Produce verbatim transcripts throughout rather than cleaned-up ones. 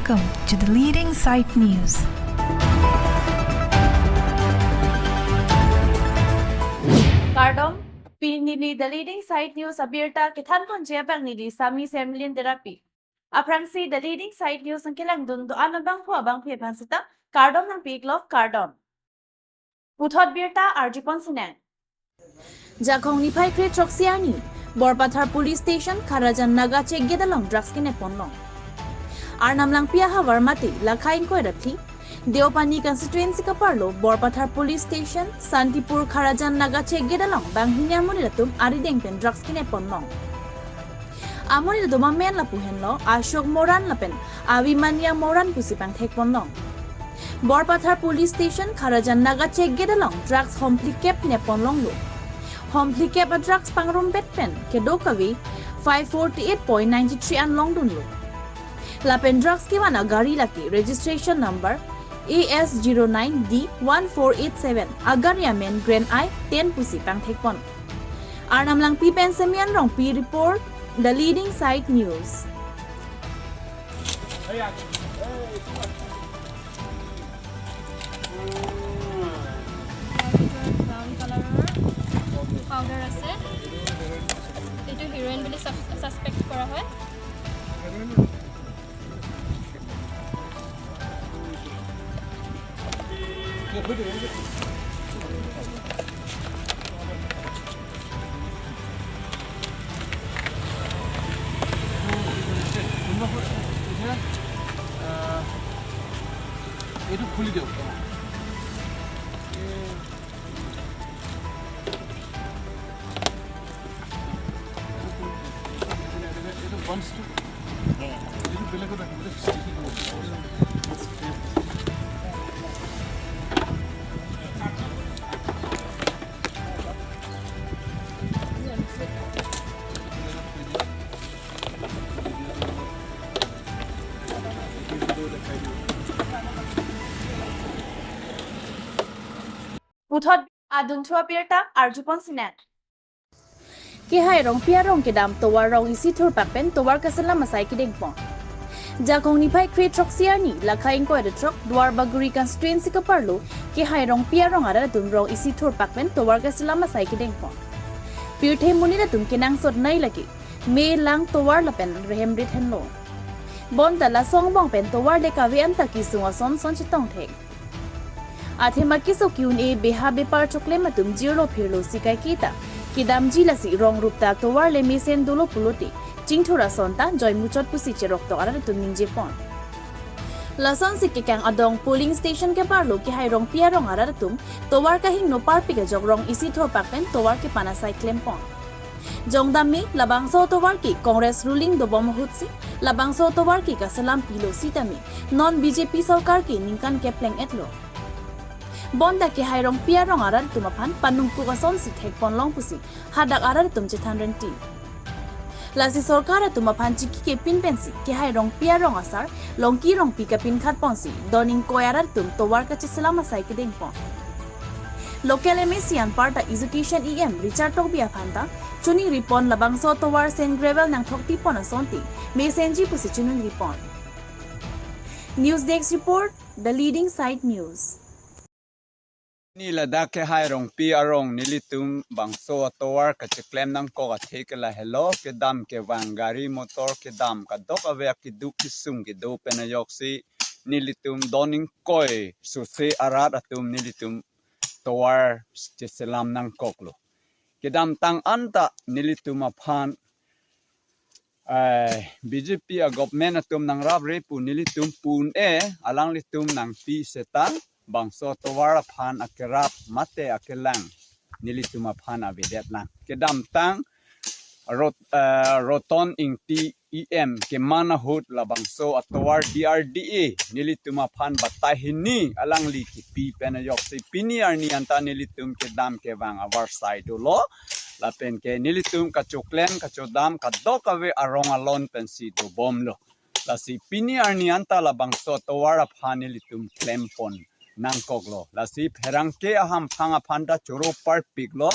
Welcome to the Leading Side News. Kardom, pini neli The Leading Side News abirta kethanponji abang neli Sami Semlin Terapi. Aphrangsi The Leading Side News nangkelangdun do-an abangphu abangphi aphan seta kardom nangpi-iklo, kardom. Puthot birta arjupon sinang. Jakhong niphai kre throksi arni, Borpathar Police Station, Kharajan Naga Check Gate along drugs kenep ponlong. Arnam Langpi ahavar mate, lakha ingkoi ra phli, Deopani constituency kaparlo, Borpathar Police Station, Santipur Kharajan Naga Check Gate along banghini amonit atum arideng pen drugs kenep ponlong. Amonit atum amen lapu henlo Ashok Moran lapen Aviman Moran pusi pangthek ponlong. Borpathar Police Station, Kharajan Naga Check Gate along drugs hom phlikep nep ponlonglo. Hom phlikep a drugs pangrumpet pen kedo kave five forty-eight point nine three an longdunlo. Lapen drugs kevan agari lake registration number A S zero nine D one four eight seven, agari amen Grand I ten pusi pangthek pon. Arnam Langpi pen Semian Rongpi report, The Leading Side News. Brown কালাৰৰ পাউডাৰ আছে। এইটো হিৰইন বুলি SaaS-, suspect কৰা হয়। এইটো খুলি দিয়ক। এইটো বাৰ্ণছটো, এইটো বেলেগত ৰাখিব দেই, ষ্টিকি কৰিব। Puthot adunthu abirta arjupon sinang. Kehai Rongpi arong kedam tovar rong isi thurpak pen tovar kaselam asai kedengpon. Jakhong niphai kre throksi arni, lakha ingkoi ra throk, Duarbagori constituency kaparlo, Kehai Rongpi arong arat atum rong isi thurpak pen tovar kaselam asai kedengpon. Pirthe monit atum kenangsot nei lake, me lang tovar lapen rehem rit henlo. Bonta laso angbong pen tovar le kave anta kesung ason son chetongthek. Athema keso ke-un-e beha bepar choklem atum jirlo phirlo si kaiketa kedamji, lasi rong rup ta tovar le mesen dolo pulote chingthur ason ta joimuchot pusi cheroktok arat atum ningjepon. Lasonsi Kekang Adong polling station keparlo Kehai Rongpi arong arat atum tovar kahingno parpik ajok rong isi thurpak pen tovar kepan asai klempon. Jongdam me labangso tovar ke Congress ruling dobom ahutsi labangso tovar ke kaselam pilo sitame non B J P sorkar ke ningkan kepleng-etlo. Bonta Kehai Rongpi arong arat atum aphan panungkuk asonsi thekponlong pusi hadak arat atum chethan renti. Lasi sorkar atum aphan chiki kepin pensi Kehai Rongpi arong asar Longki Rongpi kapinkhatponsi don ingkoi arat atum tovar kacheselam asai kedengpon. Local M A C anparta Education E M Richard Tokbi aphan ta choningri pon labangso tovar sand gravel nangthokpi pon asonte mesenji pusi choningri pon. News Desk Report, The Leading Side News. Ni ladak Kehai Rongpi arong nelitum bangso atovar kacheklem nangkok athe ke lahelo, kedam kevang gari motor kedam kadokave akeduk kesung kedo pen ajoksi nelitum don ingkoi sose arat atum nelitum tovar cheselam nangkoklo. Kedamtang anta nelitum aphan, eh, B J P a government atum nangrapre pu nelitum pu un-e, alanglitum nangpi seta bangso tovar aphan akerap mate akelang nelitum aphan avedetlang. Kedamtang Rot-, eh, Roton Ingti E M keman ahut labangso atovar D R D A nelitum aphan batai hini alangli kipi pen ajoksi pini arni anta nelitum kedam kevang avarsai dolo. Lapen ke nelitum kachoklem kachodam kadokave arong alon pensi dobomlo. Lasi pini arni anta labangso tovar aphan nelitum klempon nangkoklo. Lasi pherangke ahamphang aphan ta choro parpiklo.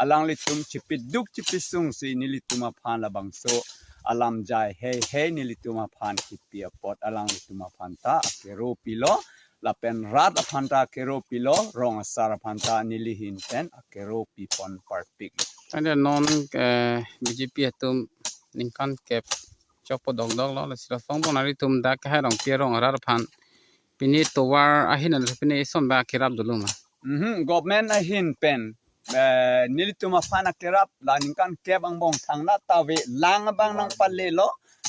Alanglitum chipiduk chipisungsi nelitum aphan labangso alam jai hei hei nelitum aphan kipi apot alanglitum aphan ta akero pilo, lapen rat aphan ta akero pilo, rong asar aphan ta neli ahin pen akero pipon parpik. Tangte non, eh, B J P atum ningkan kep chokpo dokdok lo, lasi lason angbong nanglitum dak Kehai Rongpi arong arat aphan pini tovar ahin an pini ison ba kerap dolo ma? Mhm, government ahin pen, eh, nelitum aphan akerap la ningkan kep angbong thangnat ta ave, lang abang nangpalelo,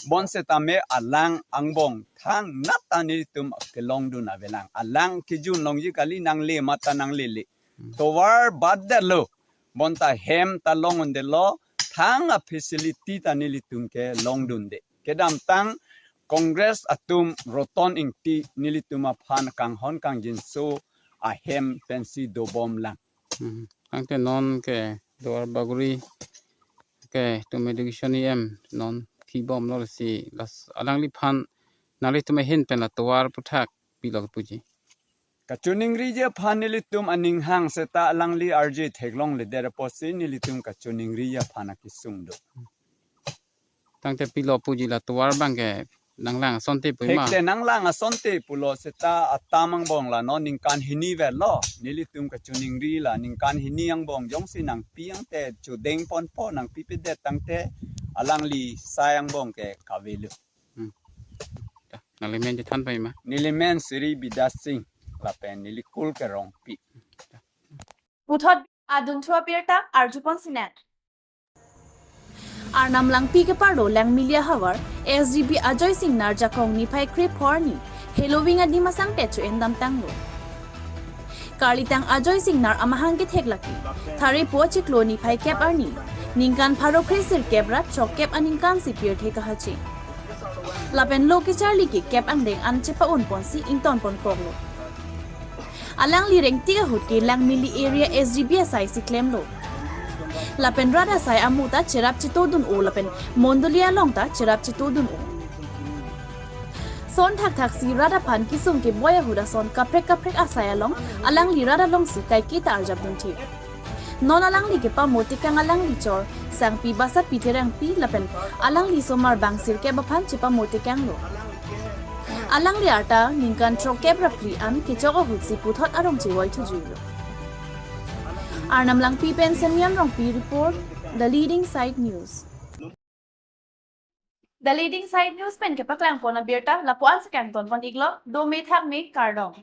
bonsitame alang angbong thangnat ta nelitum kelongdun avelang. Alang kejun longji kali, nangle mate nanglele. Hmm. Tovar batdetlo, bonta hem ta long-un-edetlo, thang afacility ta nelitum kelongdunde. Kedamtang Congress atum Roton Engti nelitum aphan kanghon kangjinso ahem pensi dobomlang. Hmm. Tangte non ke Duar Bagori ke tum education E M non kibomlo, lasi las alangliphan nanglitum ahin pen la tovar aphuthak pilo puji? Kachoningriji aphan nelitum aning hang seta alangli arje theklongledet apotsi nelitum kachoningriji aphan akesung do. Tangte pilo puji la tovar abang ke nanglang asonte pu ma? Thekthe nanglang asonte pulo seta atam angbong la non ningkan hini vetlo. Nelitum kachoningri la ningkan hini angbong jongsi nangpi tangte chodeng ponpo, nangpipedet tangte alangli sai angbong ke kavelo. Hmm. Nangli men chethan pai ma? Neli men Sri Bidyasing lapen neli kul ke Rongpi. Puthot adun thu abirta arjupon sinan. Arnam Langpi keparlo Langmili ahavar S D B Ajoy Singnar jakong niphai kre-pho arni Heloving adim asangte cho-en damtanglo. Karlitang Ajoy Singnar amahang kethek lake thare po chiklo niphai kep arni, ningkan pharo kre sirkep ra chokkep aningkan si pirthe kahache. Lapen lo kecharli ke kep angdeng an chepa-un ponsi ington ponkoklo. Alangli rengtik ahut ke Langmili area S D B asai si klemlo. Lapen rat asai amu ta cherap chetodun-o lapen mondoli along ta cherap chetodun-o. Son thakthak si rat aphan kesung keboi ahut ason kaprek kaprek asai along alangli rat alongsi kaike ta arjapdun thek. Non alangli kepamo tekang alangli chor sangpi Basapi Terangpi lapen alangli somar bang sirkep aphan chepamo tekanglo. Alangli arta ningkan throkkep ra phli an kechok ahutsi puthot arong chevoi thujuilo. Arnam Langpi pen Semyon Rongpi report, The Leading Side News. The Leading Side News pen kepaklang pon abirta lapu-an si kangton pon-iklo, dome thakme, kardom.